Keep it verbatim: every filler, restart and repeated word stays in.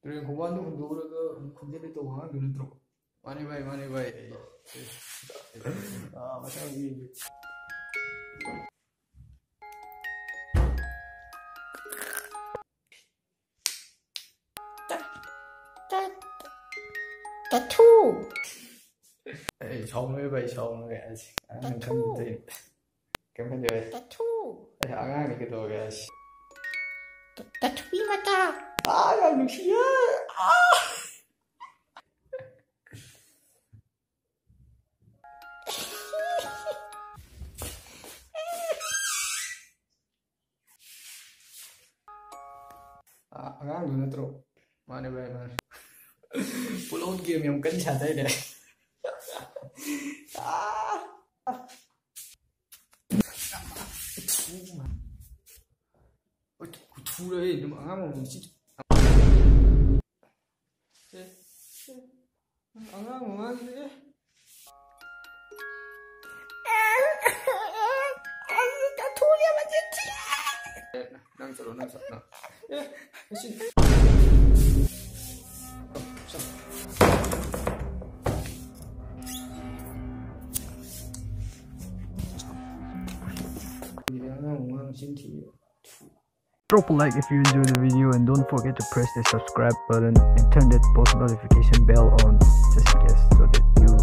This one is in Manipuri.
ꯇꯨꯔꯦꯟ ꯈꯣꯡꯕꯥꯟꯗ ꯍꯨꯟꯗꯣꯛꯎꯔꯒ ꯑꯃꯨꯛ ꯈꯨꯟꯖꯤꯜꯂꯦ ꯇꯧꯕ ꯑꯉꯥꯡꯗꯨ ꯅꯠꯇ꯭ꯔꯣ? ꯃꯥꯅꯦ ꯚꯥꯏ, ꯃꯥꯅꯦ ꯚꯥꯏ꯫ ꯑꯩ, ꯑꯩ, ꯑꯥ, ꯃꯊꯪ ꯌꯦꯡꯒꯦ꯫ ꯇ-, ꯇ-, ꯇꯥꯊꯨ꯫ ꯑꯩ ꯁꯥꯎꯅꯨꯍꯦ ꯚꯥꯏ, ꯁꯥꯎꯅꯨꯍꯦ꯫ ꯑꯁ, ꯑꯉꯥꯡ ꯇꯥꯊꯨ꯫ ꯈꯪꯗꯦ꯫ ꯀꯩꯝ ꯈꯟꯗꯦ ꯚꯥꯏ꯫ ꯇꯥꯊꯨ꯫ ꯑꯩ ꯑꯉꯥꯡꯅꯤ ꯀꯩꯗꯧꯔꯒꯦ? ꯑꯁ꯫ ꯇ-, ꯇꯥꯊꯨꯕꯤ ꯃꯆꯥ꯫ ꯑꯥ, ꯌꯥꯝ ꯅꯨꯡꯁꯤꯌꯦ꯫ ꯑꯥ꯫ ꯑꯥ, ꯑꯉꯥꯡꯗꯨ ꯅꯠꯇ꯭ꯔꯣ? ꯃꯥꯅꯦ ꯚꯥꯏ, ꯃꯥꯅꯦ꯫ Pull out game ꯌꯥꯝ ꯀꯟꯅ ꯁꯥꯟꯅꯩꯅꯦ꯫ ꯑꯥ꯫ ꯊꯨꯔꯦ, ꯑꯗꯨꯝ ꯑꯉꯥꯡ ꯑꯣꯏꯔꯤꯉꯩ ꯁꯤ-, ꯑꯦ, ꯑꯦ, ꯑꯉꯥꯡ ꯃꯃꯥꯡꯁꯤꯗ, ꯑꯦ꯫ ꯑꯦ, ꯅꯪ ꯆꯠꯂꯣ, ꯅꯪ ꯆꯠꯂꯣ, ꯅꯪ꯫ ꯑꯦ, ꯑꯁꯤ꯫ ꯑꯉꯥꯡ ꯃꯃꯥꯡ ꯆꯤꯟ ꯊꯤꯕ꯫ Drop a like if you enjoyed the video and don't forget to press the subscribe button and turn that post notification bell on just in case so that you